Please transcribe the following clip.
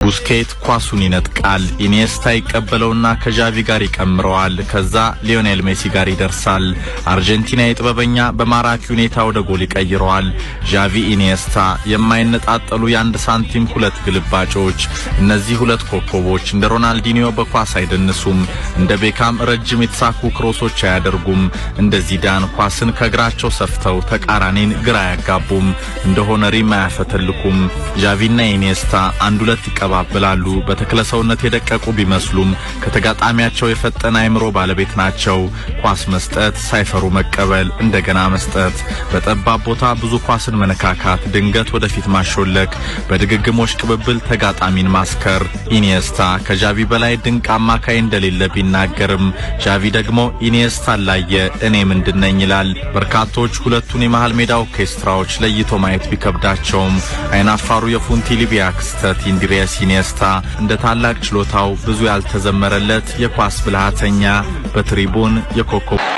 ቡስኬት ኳሱን ይነጥቃል። ኢኒየስታ ይቀበለውና ከዣቪ ጋር ይቀምረዋል። ከዛ ሊዮኔል ሜሲ ጋር ይደርሳል። አርጀንቲናዊ ጥበበኛ በማራኪ ሁኔታ ወደ ጎል ይቀይረዋል። ዣቪ ኢኒየስታ የማይነጣጠሉ የአንድ ሳንቲም ሁለት ግልባጮች። እነዚህ ሁለት ኮከቦች እንደ ሮናልዲኒዮ በኳስ አይደንሱም። እንደ ቤካም ረጅም የተሳኩ ክሮሶች አያደርጉም። እንደ ዚዳን ኳስን ከእግራቸው ሰፍተው ተቃራኒን ግራ አያጋቡም። እንደ ሄነሪም አያፈተልኩም። ዣቪና ኢኒየስታ አንድ ሁለት ይቀባበላሉ። በተክለ ሰውነት የደቀቁ ቢመስሉም ከተጋጣሚያቸው የፈጠነ አይምሮ ባለቤት ናቸው። ኳስ መስጠት፣ ሳይፈሩ መቀበል፣ እንደገና መስጠት፣ በጠባብ ቦታ ብዙ ኳስን መነካካት፣ ድንገት ወደፊት ማሾለክ፣ በድግግሞሽ ቅብብል ተጋጣሚን ማስከር። ኢኒየስታ ከዣቪ በላይ ድንቅ አማካይ እንደሌለ ቢናገርም ዣቪ ደግሞ ኢኒየስታ ላየ እኔ ምንድነኝ ይላል። በርካቶች ሁለቱን የመሃል ሜዳ ኦርኬስትራዎች ለይቶ ማየት ቢከብዳቸውም አይናፋሩ የፎንቴሊቢያ ክስተት ኢንድሪያስ ኢኒየስታ እንደ ታላቅ ችሎታው ብዙ ያልተዘመረለት የኳስ ብልሃተኛ በትሪቡን የኮከብ